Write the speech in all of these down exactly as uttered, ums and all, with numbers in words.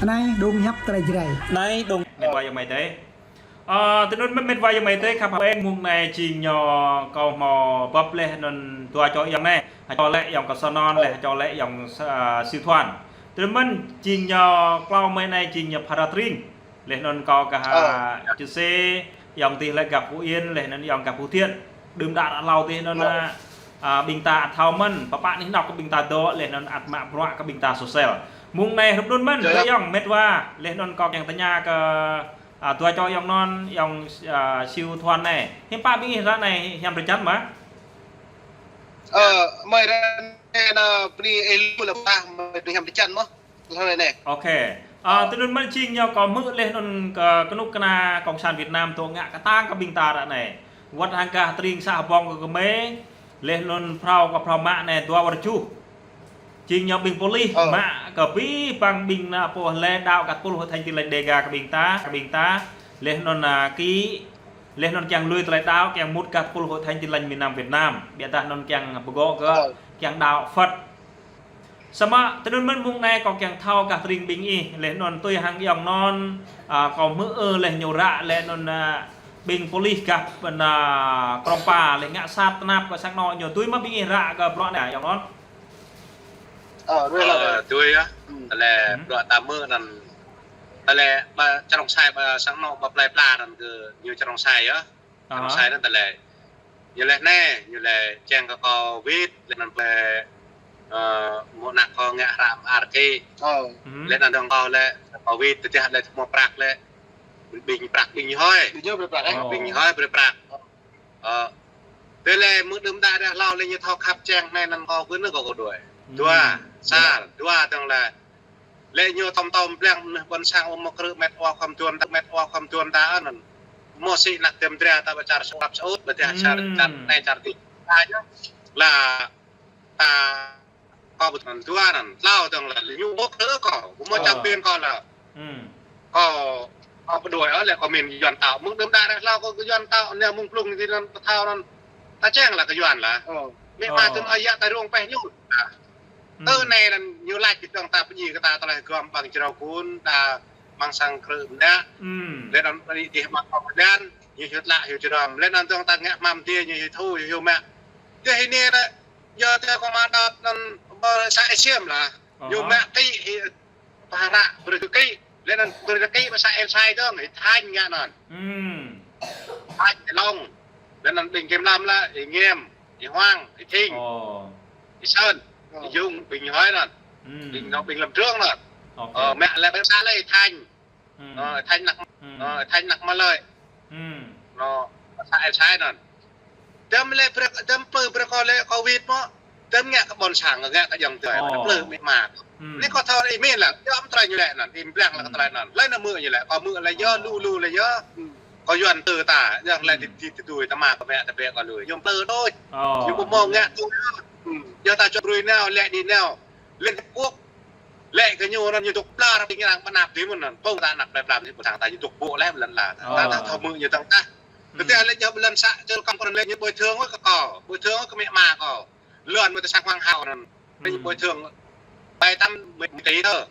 Anai dong hiăp tơlơi Jrai. Anai dong met wa ayŏng amai adơi. Ơ, tui anŭn mơ̆n met wa ayŏng amai adơi, khăp hăng ƀing mơ̆ng anai jing ñu kâo hmâo bưp laih anŭn dua čô ayŏng anai. Hơčô lĕ ayŏng Kơsơnon, laih hơčô lĕ ayŏng, ơ, Siu Thuan. Tui anŭn mơ̆n jing ñu klâo mơi anai jing ñu phara tring. Laih anŭn kâo gah, ơ, čơsê, ayŏng adih lĕ gah Phú Yên, laih anŭn ayŏng gah Phú Thiện. Đưm đă ră hlâo adih anŭn, ơ, ơ, ƀing ta ăt thâo mơ̆n, pơpă anih anŏ kơ ƀing ta dŏ, laih anŭn ăt mă bruă kơ ƀing ta sosel. Mơ̆ng anai hrup anŭn mơ̆n, tơ ayŏng met wa, laih anŭn kâo kiăng tơña kơ, ơ, dua čô ayŏng anŭn, ayŏng, ơ, Siu Thuan anai. Hiư̆m pă ƀing ih ră anai hiam drơi jăn mơ̆? Ơ, mơi ră anai na bơni ih lu lĕ pă, mơi bơni hiam drơi jăn mơ̆. Hlâo anai. Ôkê. Ơ, tui anŭn mơ̆n jing ñu kâo hmư̆ laih anŭn kơ kơnuk kơna Cộng sản Việt Nam dŏ ngă kơtang kơ ƀing ta ră anai. Wơ̆t hăng gah tring să Hbông kơ gơmơi, laih anŭn phrâo kơ phrâo mă anai dua wơ̆t tơjuh. Jing ñu ƀing polis mă kơ abih bang ƀing ană pô lĕ đaŏ gah tơpul Hội Thánh Tin Lành Đêga kơ ƀing ta, kơ ƀing ta. Laih anŭn, ơ, kĭ, laih anŭn kiăng lui tơlơi đaŏ, kiăng mŭt gah tơpul Hội Thánh Tin Lành miền Nam Việt Nam. Biă dah anŭn kiăng pơgŏ kơ, kiăng đaŏ Phật. Samơ̆ tui anŭn mơ̆n mơ̆ng anai kâo kiăng thâo gah tring ƀing ih, laih anŭn tui hăng ayŏng anŭn, ơ, kâo hmư̆ ơ laih ñu ră, laih anŭn, ơ, ƀing polis gah, ơ, Krông Pa, laih ngă sat tơnap kơ sang anŏ ñu, tui mơ̆ ƀing ih ră kơ bruă anai ayŏng anŭn. Ơ, tui yơh. Tơlơi bruă ta hmư̆ anŭn, tơlơi ƀă čơrông sai ƀă sang anŏ ƀă plơi pla anŭn kơ ñu čơrông sai yơh. Čơrông sai anŭn tơlơi. Ñu laĭ anai, ñu laĭ čang kơ Covid, laih anŭn plơi, ơ, mơ̆ng anăp kâo ngă hră mơar kĭ. Laih anŭn dong kâo laĭ Covid, tơdah laĭ hmâo prăk laĭ. Ƀing prăk ƀing hơi. Ƀing hơi brơi prăk. Ơ. Tơlơi mơ̆ng đưm đă ră hlâo laĭ ñu thâo khăp čang anai anŭn kâo kơ anŭn kâo kơ đuaĭ. Dua, sa, dua dong laĭ. Laĭ ñu tơm tơm blang mơnuih ƀôn sang ƀu hmâo krư̆ met wa khŏm tuan ta, met wa khŏm tuan ta anŭn. Hmâo sĭ anăp tơm dra ta ƀă čar sơrăp sơut, ƀă dah čar, čar anai čar adih. Ta ñu. Laĭ ta kâo ƀu tuan dua anŭn. Hlâo dong laĭ ñu ƀu krư̆ kâo, ƀu hmâo čang ƀing kâo laĭ. Kâo, kâo pơđuaĭ ôh laĭ kâo min Yuan tao. Mơ̆ng đưm đă ră hlâo kâo kơ Yuan tao, anai mơ̆ng blung tui anŭn pơthâo anŭn. Ta čang laĭ kơ Yuan laĭ. Mĭ ma tơm ơi yă ta rông pĕ ñu. Tơ anai anŭn ñu laĭ kơ dong ta pơdjai kơ ta tơlơi gơ̆m ƀăng jrao kun, ta mơ̆ng sang krư̆ mơnă. Laih anŭn pơdjai dih mă kơ pơdjai, ñu hiu tlaih hiu jrao. Laih anŭn dong ta ngă hmam dih, ñu hiu thu, hiu hiu mă. Dih anai laĭ, yua tơ kâo mă đăp anŭn ƀơi să Asian laĭ. Ñu mă kĭ, hi, pơhră, brơi kơ kĭ. Laih anŭn brơi kơ kĭ ƀơi să El Sai dong, hi Thanh ngă anŭn. Thanh, Long. Laih anŭn ƀing Kim Lam laĭ, ih Ngiam, ih Huang, ih Thing. Ih Sơn, ih Dung, ƀing hơi anŭn. Ƀing anŭn, ƀing Lâm Trường anŭn. Ơ, mă laĭ ƀơi să laĭ Thanh. Ơ, Thanh anăp, ơ, Thanh anăp Malơi. Anŭn, să El Sai anŭn. Tơm laĭ brơi, tơm plư brơi kâo laĭ Covid mơ̆. Tơm ngă kơ ƀôn sang, ngă kơ ayŏng adơi. Plư mĭ ma. Anai kâo thâo ih min laĭ, yua mơ̆ tơlơi ñu laĭ anŭn, ih blang laĭ kơ tơlơi anŭn. Laĭ anŭn mơ̆ ñu laĭ, kâo hmư̆ laĭ yơh, lu lu laĭ yơh. Kâo Yuan tơ ta, yơh laĭ dih, dih tui ta mă kơ mă ta ƀĕ kâo lui. Ñu plư đôč. Ñu ƀu hmâo ngă tui. Yơh ta čŏk brơi nao, laĭ dih nao. Liên Hợp Quốc. Laĭ kơ ñu anŭn ñu dŏ pla ƀing arăng ƀu anăp dih mơ̆n anŭn. Pô ta anăp plơi pla ñu ƀu sang ta ñu dŏ ƀô̆ laih blan la. Ta, ta thâo hmư̆ ñu dong tah. Tơdah laĭ ñu blan să čơl kăm pran laĭ ñu bồi thường kơ kâo. Bồi thường kơ mĭ ma kâo. Lŏn mơ̆ tơ sang Hoàng hậu anŭn. Laĭ ñu bồi thường. Bai tăm mười tỷ tơ.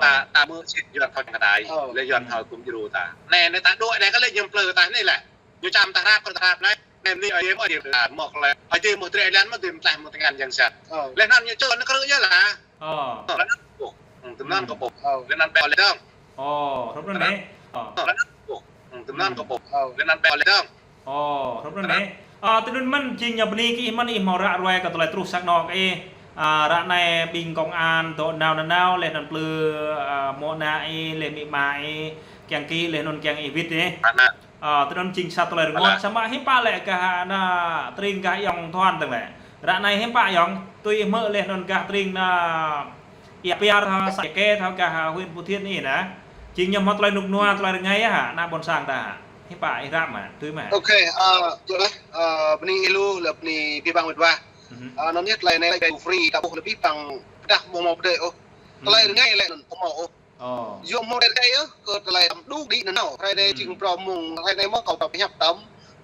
Ta, ta mơ̆ sĭt Yuan thâo čang kơ ta. Laĭ Yuan thâo gum djru ta. Anai, anai ta đuaĭ anai kơ laĭ ñu plư ta anai laih. Ñu čăm ta hrăp, ta hrăp anai. Anai mơ̆ anai, ơi yơh mơ̆ anai, mơ̆ kơ laĭ. Ơi yơh mơ̆ drơi lan mơ̆ tơm tlaih mơ̆ tơngan yang sat. Laih anŭn ñu čơl anŭn krư̆ yơh laĭ. Ơ. Laih anŭn ƀu, ơ, tơm anŭn kâo ƀu. Laih anŭn ƀĕ laih dong. Ơ, hrup anŭn anai. Ơ. Laih anŭn ƀu, ơ, tơm anŭn kâo ƀu. Laih anŭn ƀĕ laih dong. Ơ, hrup anŭn anai. Ơ, tui anŭn mơ̆n jing ñu bơni kơ ih mơ̆n ih hmâo ră ruai kơ tơlơi truh sang anŏ kơ ih. Ơ, ră anai ƀing công an dŏ nao nanao, laih anŭn plư, ơ, mơ̆ ană ih, laih mĭ ma ih, kiăng kĭ, laih anŭn kiăng ih wĭt ih. Ơ, tui anŭn jing sa tơlơi rơngot, samơ̆ hiư̆m pă lĕ gah ană tring gah ayŏng Thuan dong lĕ. Ră anai hiư̆m pă ayŏng, tui hmư̆ laih anŭn gah tring ană Ia Piar thâo, Sa Kê thâo gah huyện Phú Thiện anai. Jing ñu hmâo tơlơi rơnŭk rơnua, tơlơi rơngai hă, ană ƀôn sang ta hă. Hiư̆m pă ih hrăp mơ̆, tui mơ̆. Ôkê, ơ, yơh laih, ơ, bơni ih lu, laih bơni abih bang met wa. Ơ, anŭn yơh tơlơi anai laĭ free, ta ƀuh abih bang pơdah ƀu hmâo pơdơi ôh. Tơlơi rơngai laĭ anŭn ƀu hmâo ôh. Yua hmâo rơngai yơh, kơ tơlơi tăm đŭk đĭ nanao. Hrơi anai jing phrâo mơ̆ng, hrơi anai mơ̆ kâo phrâo pơhiăp tăm,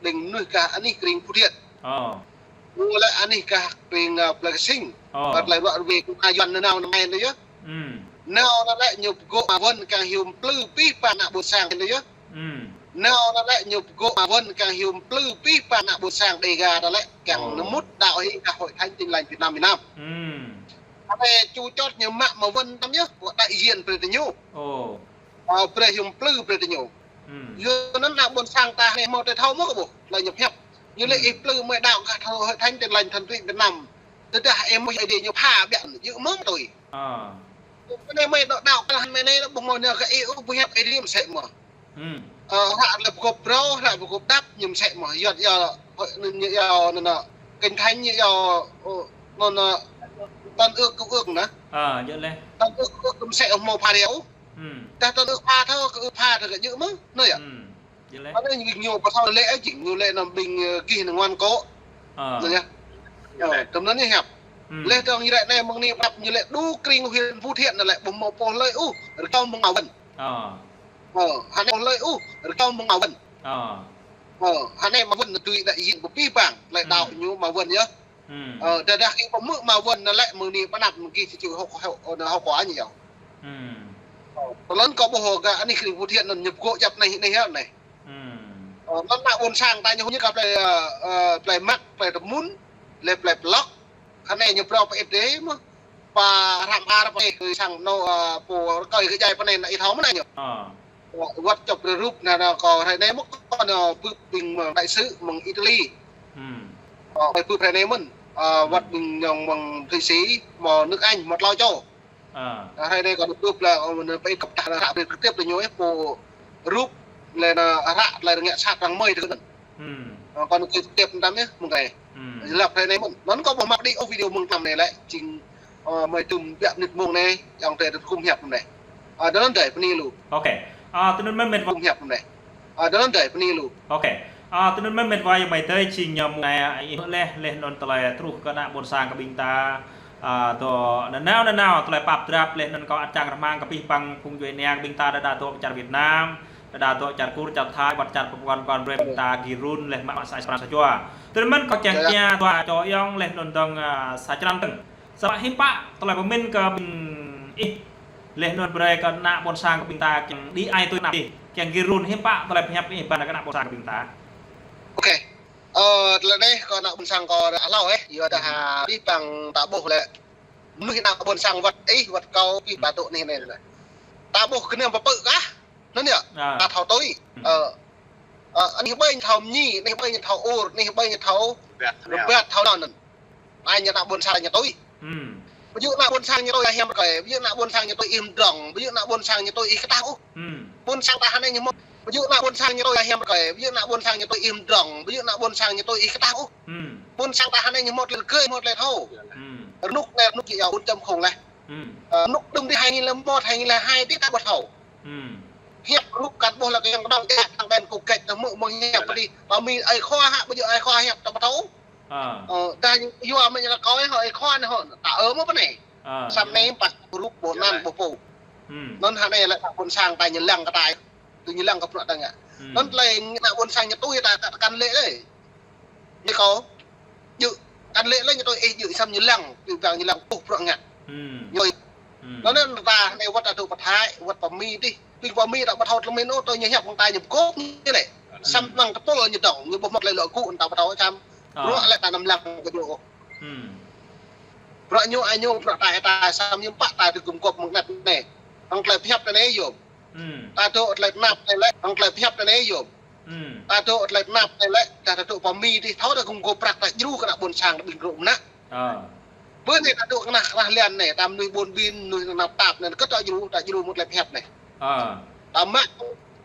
ƀing mơnuih gah anih krĭng Phú Thiện. Ƀu lĕ anih gah ƀing, ơ, plơi Ksing. Kơ tơlơi ruă ruê kơ Yuan nanao anai anai yơh. Nao anŭn lĕ ñu pơgô̆ mă wơ̆n kiăng hyu mplư pih pang ană ƀôn sang tui yơh. Nao anŭn lĕ ñu pơgô̆ mă wơ̆n kiăng hyu mplư pih pang ană ƀôn sang Đêga anŭn lĕ kiăng nao mŭt đaŏ hĭ kơ Hội Thánh Tin Lành Việt Nam, Việt Nam. Anai ču čot ñu mă mă wơ̆n tam yơh, wă đại diện brơi tơ ñu. Ơ, brơi hyu mplư brơi tơ ñu. Yua anŭn ană ƀôn sang ta anai hmâo tơlơi thâo mơ̆ kơ ƀuh, tơlơi ñu pơhiăp. Ñu lĕ ih mplư mơi đaŏ kơ Hội Thánh Tin Lành Thuần Túy Việt Nam. Tơdah ih mơ̆ Aê Diê ñu pha ƀiă anŭn, djơ̆ mơ̆ tui. Anai mơi đaŏ đaŏ kơ hăng mơi anai ƀu hmâo nao kơ ih ôh, pơhiăp Aê Diê mơsĕ mơ̆. Hră lĕ pơgop phrâo, hră pơgop đăp ñu mơsĕ mơ̆. Yua, yua, ñu yua anŭn, Kinh Thánh ñu yua, anŭn, Tân Ước, Cựu Ước anŭn. Tân Ước, Cựu Ước mơsĕ hmâo pha reo. Dah Tân Ước pha thâo, Cựu Ước pha thâo kơ djơ̆ mơ̆. Anŭn yơh. Anŭn ñu, ñu pơthâo lĕ jing ñu lĕ anŭn ƀing, ơ, gih anŭn ngoan kô̆. Anŭn yơh. Ơ, tơm anŭn ñu hiăp. Leh dong ñu lĕ anai mơ̆ng anai pơhiăp ñu lĕ đu krĭng huyện Phú Thiện anŭn lĕ ƀu hmâo pô hlơi ôh, rơkâo mơ̆ng mă wơ̆n. Ơ, hơnai pô hlơi ôh, rơkâo mơ̆ng mă wơ̆n. Ơ, hơnai mă wơ̆n anŭn tui đại diện pơ pih pang, tơlơi đaŏ ñu mă wơ̆n yơh. Ơ, tơdah ih ƀu hmư̆ mă wơ̆n anŭn lĕ mơ̆ng anai pơhiăp mơ̆ng gih či hŏk, hŏk, hŏk kơ ñu yơh. Ơ, tơlơi kâo ƀuh gah anih krĭng Phú Thiện anŭn ñu pơgô̆ djăp anai, anai hiăp anai. Ơ, anŭn ană ƀôn sang ta ñu hmâo ñu kơ plei, ơ, ơ, plei Măk, plei Tơmun, lĕ plei Plŏk. Hơnai ñu phrâo pơ-ĕt dêh mơ̆. Pơ Hră Mơar pơ anai kơ sang anŭn, ơ, pô rơkơi kơ djai pơ anai anŭn ih thâo mơ̆ anai ñu. Wăt čŏp rơrup anŭn, anŭn kâo hrơi anai mơ̆ kâo anŭn bưp ƀing mơ̆ng đại sứ mơ̆ng Italy. Ơ, ƀing bưp hrơi anai mơ̆n. Ơ, wăt ƀing ñu mơ̆ng Thụy Sĩ, mơ̆ng nước Anh, mơ̆ng tlâo čô. Hrơi anai kâo anŭn bưp lĕ, ơ, anŭn pơ-ĕt kơ pơdah hră brơi trực tiếp tơ ñu ih pô rup lĕ anŭn hră tơlơi rơngiă sat arăng mơi tơ kơ anŭn. Ơ, kâo anŭn gih tơlơi tơpă tam yơh, mơ̆ng anai. Lăp hrơi anai mơ̆n. Anŭn kâo ƀuh mă đĭ ôh video mơ̆ng tlam anai lĕ, jing, ơ, mơi tơm biă mơnit mơ̆ng anai, ayŏng adơi tơgŭm hiăp mơ̆ng anai. Ơ, dơ̆ng anŭn dơi bơni lu. Ơ, tui anŭn mơ̆n met wa. Tơgŭm hiăp mơ̆ng anai. Ơ, dơ̆ng anŭn dơi bơni lu. Ơ, tui anŭn mơ̆n met wa ayŏng amai adơi, jing ñu mơ̆ng anai, ih hmư̆ laih, laih anŭn tơlơi truh kơ ană ƀôn sang kơ ƀing ta, ơ, dŏ nanao nanao, tơlơi pap drap laih anŭn kâo ăt čang rơmang kơ pih pang phung djuai ania kơ ƀing ta đa đa dŏ čar Việt Nam. Đa đa dŏ čar Kur, čar Thái, wăt čar pơkŏn kŏn brơi ƀing ta gir run laih mă mă sa črăn sa jua. Tui anŭn mơ̆n kâo kiăng tơña dua čô ayŏng laih anŭn dong, ơ, sa črăn dơ̆ng. Samơ̆ hiư̆m pă tơlơi pơmĭn kơ ƀing ih laih anŭn brơi kơ ană ƀôn sang kơ ƀing ta kiăng đĭ ai tui anăp ih, kiăng gir run hiư̆m pă tơlơi pơhiăp ih ban kơ ană ƀôn sang kơ ƀing ta. Ơ, tơlơi anai kơ ană ƀôn sang kâo hlâo ih, yua dah pih pang ta ƀuh lĕ. Mơnuih ană ƀôn sang wăt ih, wăt kâo, pih pang dŏ anai anai. Ta ƀuh kơnơ̆ng pơpư̆ kah. Anŭn yơh, ta thâo tui. Ơ, ơ, anih ƀai ñu thâo mơñi, anih ƀai ñu thâo ur, anih ƀai ñu thâo rơbat thâo nao anŭn. Anai ñu ană ƀôn sang ñu tui. Ƀu djơ̆ ană ƀôn sang ñu tui hiam rơkơi, ƀu djơ̆ ană ƀôn sang ñu tui ih mdrŏng, ƀu djơ̆ ană ƀôn sang ñu tui ih kơtang ôh. Ƀôn sang ta hơnai ñu hmâo, ƀu djơ̆ ană ƀôn sang ñu tui hiam rơkơi, ƀu djơ̆ ană ƀôn sang ñu tui ih mdrŏng, ƀu djơ̆ ană ƀôn sang ñu tui ih kơtang ôh. Ƀôn sang ta hơnai ñu hmâo tơlơi rơgơi, hmâo tơlơi thâo. Rơnŭk anai rơnŭk yua ƀôn čăm khŏng laih. Ơ, rơnŭk đưm dih hai nghìn lẻ một, hai nghìn lẻ hai dih ta ƀu thâo. Hiăp rơnŭk kăn ƀuh lĕ kơ yang kơdŏng djă, tăng đen kơkĕč ta hmư̆ mơ̆ng hiăp pơ dih. Pơ Mi ai khua hă, ƀu djơ̆ ai khua hiăp ta ƀu thâo. Ơ, dah yua mơ̆ ñu lăi kâo ih hŏ ai khua anai hŏ, ta ơ mơ̆ pơ anai. Samơ̆ anai pă rơnŭk ƀu anăn ƀu pô. Anŭn hơnai lĕ ană ƀôn sang ta ñu lăng kơ ta. Tui ñu lăng kơ bruă ta ngă. Anŭn tơlơi ană ƀôn sang ñu tui ta kăn lĕ lĕ. Ñu kâo, djơ̆, kăn lĕ lĕ ñu tui ih djơ̆ samơ̆ ñu lăng, pih pang ñu lăng ƀuh bruă ngă. Ñu, anŭn anŭn ta anai wăt ta dŏ pơ Thái, wăt pơ Mi dih. Ƀing pơ Mi ta ƀu thâo tơlơi mĭn ôh, tui ñu hiăp mơ̆ng ta ñu pơgôp ñu lĕ. Samơ̆ lăng tơpul ñu dŏng, ñu ƀuh mơ̆ tơlơi lŏ gŭ ta ƀu thâo čăm. Bruă lĕ ta anăm lăng kơ ñu ôh. Bruă ñu ai ñu, bruă ta ai ta, samơ̆ ñu pă ta tơgŭm gŏp mơ̆ng anăp anai. Hăng tơlơi pơhiăp ta anai yôm. Ta dŏ tơlơi tơnap anai lĕ, hăng tơlơi pơhiăp ta anai yôm. Ta dŏ tơlơi tơnap anai lĕ, dah ta dŏ pơ Mi dih, thâo ta gŭm gŏp prăk ta djru kơ ană ƀôn sang ta ƀing gru mơnă. Bơ anai ta dŏ kơnah, kơnah lian anai, ta mơnuih ƀôn ƀin, mơnuih tơnap tap anai, kơ ta djru, ta djru mơ̆ng tơlơi pơhiăp anai. Ta mă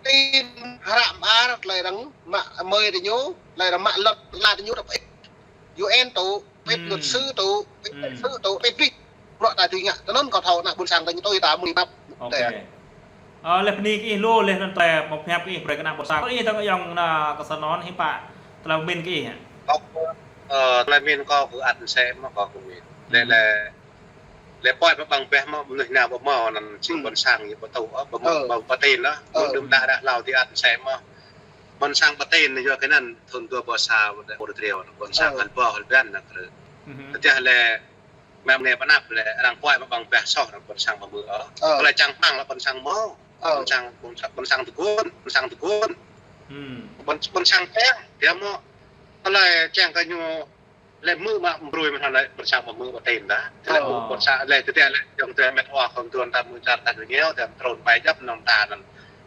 tin hră mơar, tơlơi arăng mă mơi tơ ñu, tơlơi arăng mă lŏt la tơ ñu ta pơit. U N tŭ, pơit luật sư tŭ, pơit luật sư tŭ, pơit bih. Bruă ta tui ngă, tơ anŭn kâo thâo ană ƀôn sang ta ñu tui ta mơ̆ng anăp. Ơ, laih bơni kơ ih lu, laih anŭn tơlơi pơhiăp kơ ih brơi kơ ană ƀôn sang. Kơ ih dong ayŏng ană kơ sa anŭn hiư̆m pă tơlơi pơmĭn kơ ih hă? Ơ, tơlơi pơmĭn kâo kơ ăt mơsĕ mơ̆ kâo kơ pơmĭn. Laih, laih, laih pơhiăp ƀăng bĕ mơ̆ mơnuih nao ƀu hmâo anŭn jing ƀôn sang ñu ƀu tŭ, ƀu hmâo, ƀu pơtĭn ôh, ƀu đưm đă đah hlâo dih ăt mơsĕ mơ̆. Ƀôn sang pơtĭn yua kơ anŭn thŭn dua rơbâo sa, ƀôn sang hăl ƀô̆ hăl ƀiăn anŭn krư. Tơdah laih Mơ̆ng anai pơ anăp lĕ arăng kuai mă ƀăng bah soh arăng ƀôn sang pơmư̆ ôh. Ơ. Tơlơi čang păng lĕ ƀôn sang mơ̆. Ơ. Ƀôn sang, ƀôn sang, ƀôn sang tơgun, ƀôn sang tơgun. Hmm. Ƀôn, ƀôn sang pĕng, yơh mơ̆. Tơlơi čang kơ ñu lĕ mư̆ mă brui mă lĕ ƀôn sang pơmư̆ ƀu tin dah. Lĕ ƀôn sang lĕ tơdah lĕ yŏng tơlơi met wa khŏm tuan ta mư̆ čar ta kơ ñu, ta trôn pai djăp nong ta anŭn.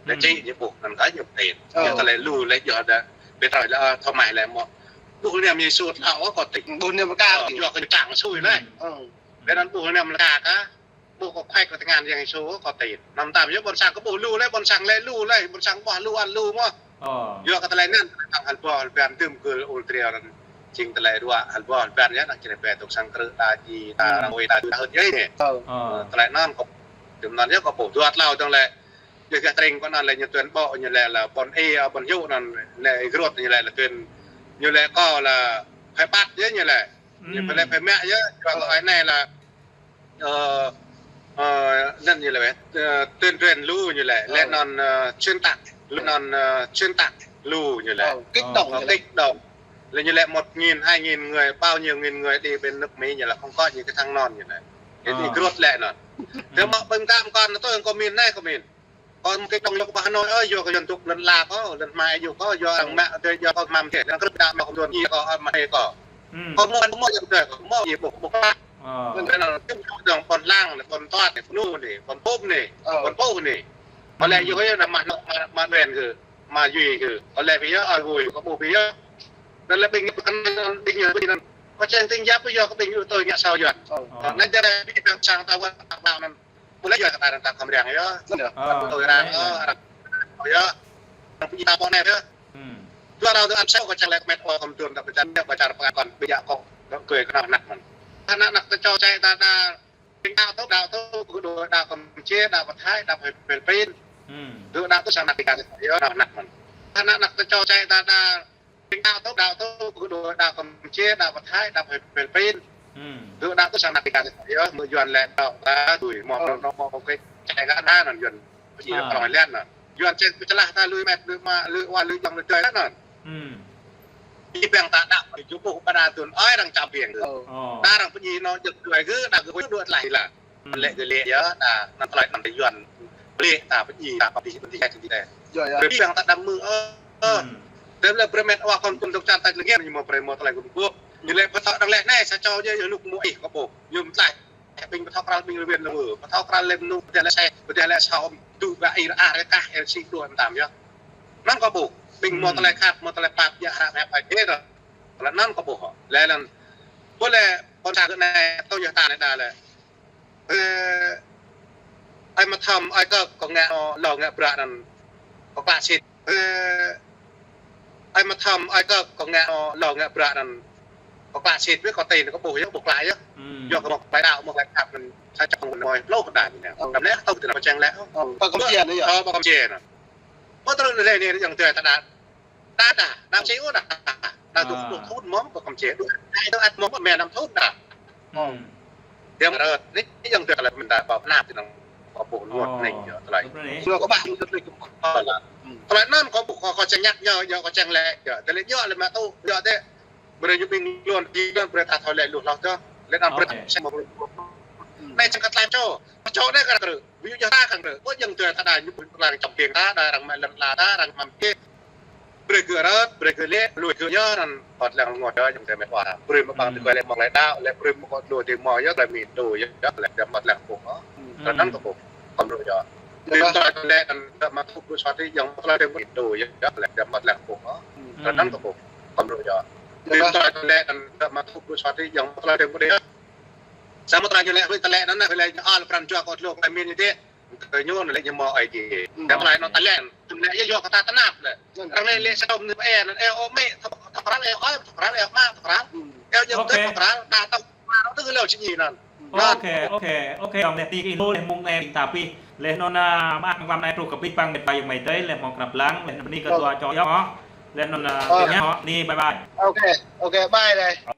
Lĕ hmm. Či ñu ƀuh anŭn kơ ñu ƀu tin. Ơ. Yua tơlơi lu lĕ yua dah. Ƀu trơi lĕ, ơ, thâo mă lĕ mơ̆. Ƀuh anai Yêsu tlao ôh kâo tin. Ƀuh anai mơ̆ kâo. Ơ, yua kơ čang sui lĕ. Hmm. Ƀu anŭn ƀuh anai mơ̆ kâo kah. Ƀuh kơ khuai kơ tơngan Yang Yêsu kâo tin. Anăm tam yơh ƀôn sang kơ ƀuh lu lĕ, ƀôn sang lĕ lu lĕ, ƀôn sang ƀuh lu ăn lu mơ̆. Ơ. Yua kơ tơlơi anŭn, tăng hal ƀuh hal ƀan tơm kơ ul tria anŭn. Jing tơlơi ruă hal ƀuh hal ƀan yơh, năng čơnai pĕ tŭk sang krư̆ ta ji, ta hmm. Rang wai ta hơt yơh anai. Ơ. Ơ, tơlơi anŭn kâo, tơm anŭn yơh kâo ƀuh dua tlao dơ̆ng lĕ. Yua kơ tring kâo anŭn lĕ ñu tuan ƀô̆ ñu lĕ lĕ ƀôn ê, ƀôn yŭ anŭn lĕ grot ñu lĕ lĕ tuan. Ñu lĕ kâo lĕ phải bắt yơh ñu lĕ. Ñu phải lĕ phải mă yơh, yua kơ ai anai lĕ, ơ, ơ, anŭn ñu lĕ, ơ, tuyên truyền lu ñu lĕ, lĕ anŭn, ơ, xuyên tạc, lu anŭn, ơ, xuyên tạc lu ñu lĕ. Ơ, kích động ñu lĕ. Kích động. Lĕ ñu lĕ một nghìn, hai nghìn người, bao nhiêu nghìn người đi bên nước Mỹ ñu lĕ không có những cái thằng non ñu lĕ. Thế thì grot lĕ anŭn. Thế mă ƀing ta mơ̆ kâo anŭn tôi không có min anai, không có min. Kâo mơ̆ kơ tong yua kơ ƀah anŭn, ơ, yua kơ yua tŭk lŏn la kâo, lŏn hmai yua kâo, yua arăng mă, tơ yua kâo mă mơ̆, arăng krư̆ đa mă kâo tuan yua kâo, ơ, mă hê kâo. Ơ. Kâo mơ̆, mơ̆ yua tơ, kâo mơ̆ yua ƀuh, ƀuh kâo. Ơ. Lŏn anŭn, tŭk dong ƀôn lang, ƀôn tuat, ƀôn nu anai, ƀôn pôm anai, ơ. Ƀôn pô anai. Kâo lĕ yua kơ yua anŭn mă, mă, mă đuaĭ kơ, mă yui kơ. Kâo lĕ pơ yua, ơ, yui, kâo ƀuh pơ yua. Anŭn lĕ ƀing ñu pơkăn, ƀing ñu pơkăn. Kâo čang tin yap pơ yua, kơ ƀing ñu tui ngă sao yua. Ơ. Ơ, anai jai ƀing sang ta wơ̆t ta ƀao anŭn. Ƀu lĕ yua kơ ta anŭn ta khŏm răng yơh. Anŭn yơh. Ơ, ƀu tui răng, ơ, răng. Yơh. Răng pơjing ta pô anai yơh. Hmm. Dua rau tơ ăn sao kâo čang lĕ met wa khŏm tuan ta pơčan, pơčan pơkăn kâo, ƀing yă kâo, kâo kơ kơ anăk mơ̆n. Anăk anăk tơ čô čai ta đa, ƀing đaŏ tŭ, đaŏ tŭ, kơ đaŏ, đaŏ Kampuchia, đaŏ Thái, đaŏ Philippin. Hmm. Tơ đaŏ tŭ sang anăk ƀing ta yơh, anăk mơ̆n. Anăk anăk tơ čô čai ta đa, Ƀing đaŏ tŭ, đaŏ tŭ, kơ đaŏ, đaŏ Kampuchia, đaŏ Thái, đaŏ Philippin. Hmm. Tơ đaŏ tŭ sang anăk ƀing ta yơh, mơ̆ Yuan lĕ đaŏ ta tui, mơ̆, ơ, mơ̆, mơ̆, mơ̆, kơ čai gah anŭn Yuan. Pơjing, ơ, prong lĕ anŭn. Yuan čang pơčlah ta lui met, lui mă, lui wa, lui jong, lui tơi anŭn. Hmm. Pơjing ƀing ta đaŏ, pơjing ƀuh ƀa đa tuan ơi arăng čăm ƀing. Ơ. Ơ. Ta arăng pơjing anŭn jơk đuaĭ gơ̆, đa gơ̆ pơjing đuaĭ tlaih lah. Hmm. Lĕ gơ̆ lĕ yơh, ta, anŭn tơlơi anŭn Yuan. Lĕ ta pơjing, ta pơjing, pơjing, pơjing, pơjing. Yơh, yơh. Brơi ƀing ta đăm mư̆, ơ, ơ. Hmm. Tơl lĕ brơi met wa khŏm tum dŏ čar ta lĕ ngĕr ñu mơ̆ brơi mơ̆ tơlơi gum gum. Ñu lĕ pơthâo đăng lĕ anai sa čô yơh, yơh nuk mơ̆ ih kơ ƀuh. Ñu mơ̆ tlaih. Ƀing pơthâo kral ƀing rơwen lơ mơ̆. Pơthâo kral lĕ mơnŭ, pơdeh lĕ sai, pơdeh lĕ sao tu ba ir ar kah el si đuaĭ mơtam yơh. Anŭn kơ ƀuh. Ƀing mơ̆ tơlơi khăp, mơ̆ tơlơi pap, yơh hră mơ̆ pai dê rơ. Tơlơi anŭn kơ ƀuh. Lĕ lăn. Ƀu lĕ ƀôn sang gơ̆ anai, tơl yơh ta anai đa lĕ. Ơ, ai mă thăm, ai kơ kâo ngă, ơ, lŏ ngă bruă anŭn. Kâo klă sĭt. Ơ, ai mă thăm, ai kơ kâo ngă, ơ, lŏ ngă bruă anŭn. Kâo klă sĭt, ƀiă kâo tin, kâo ƀuh yơh, ƀuh klă yơh. Hmm. Yua kơ mơ̆ klă đaŏ, mơ̆ klă khăp anŭn. Sa čô mơnuih pluh kơ đa ñu anai. Ơ. Đăm lĕ, tơl tơ anŭn kâo čang lĕ. Ơ, kâo Kampuchia anai yơh. Ơ, kâo Kampuchia anai. Mơ̆ tơl lĕ anai, yơh tơ ta đa. Đa đa, đa či ôh đa. Đa duk, duk thŭn mơ̆n, ƀu kăm či. Duk hai duk ăt mơ̆n, mơ̆ năm thŭn đa. Hmm. Yang rơt, anai yang tơ tơlơi mơ̆n đa, ƀă pơnap tơ anŭn, kâo ƀuh luăt anai, yơh, tơlơi. Yơh, kâo ƀă, yơh, tơlơi kâo ƀă lah. Hmm. Tơlơi anŭn kâo ƀuh, kâo, kâo čang ñăk, yơh, yơh, kâo čang lĕ, yơh, tơlơi yơh, lĕ mă tŭ, yơh, tơ. Brơi ñu ƀing luăn, ƀing luăn, brơi ta thâo lĕ luh hloh tơ. Lĕ anŭn brơi ta sem mă. Hmm. Anai čang kơ tlaih čô, čô anai kơ krư̆. Ví dụ yơh ta kăng tơ, ƀu djơ̆ng tơ ta đa ñu pơklang čăm ƀing ta, đa arăng mă lŏn la ta, arăng mă mơ̆. Brơi gơ̆ rơt, brơi gơ̆ lĕ, lui gơ̆ yơh anŭn, ƀu lăng ngŏ yơh, djơ̆ng tơ met wa. Brơi mơ̆ ƀăng tơ kơ lĕ mơ̆ng lĕ đaŏ, lĕ brơi mơ̆ kơ lu tơ mơ̆ yơh, lĕ mĭn đô yơh, lĕ ƀu lăng ƀuh. Tơ anŭn kơ ƀuh, kăm rô yơh. Lĕ tơ lĕ anŭn, mă tŭ ƀu sua tơ yơh, lĕ mĭn đô yơh, lĕ ƀu lăng ƀuh. Tơ anŭn kơ ƀuh, kăm rô yơh. Lĕ tơ lĕ anŭn, mă tŭ ƀu sua tơ yơh, lĕ ƀu lăng ƀuh. Samơ̆ tơlơi ñu lĕ, hui tơlơi anŭn, hui lĕ ñu al pran jua kơ lu kơ mĭn ñu tê. Kơ ñu lĕ ñu mơ̆ ai dê. Hmm. Yang lain anŭn tơlơi anŭn. Lĕ yơh yua kơ ta tơnap lĕ. Hmm. Arăng lĕ lĕ sa čô mơnuih ƀu ê anŭn, ê ôh mĕ, thâo kral ê ôh, thâo kral ê ôh, mă thâo kral. Hmm. Ê ôh ñu tơ thâo kral, đa tơ kral, tơ lơ či ñi anŭn. Hmm. Anŭn. Ôkê, ôkê, ôkê, dong lĕ ti kơ ih lu lĕ mơ̆ng anai ƀing ta pih. Lĕ anŭn, a, mơak mlam anai truh kơ ƀing ƀăng met wa ayŏng amai adơi, lĕ mơ̆ng krăp lăng, lĕ anŭn bơni kơ dua čô yơh. Lĕ anŭn, a, bơni hŏ, bơni bye bye. Ôkê, ôkê, bye lĕ.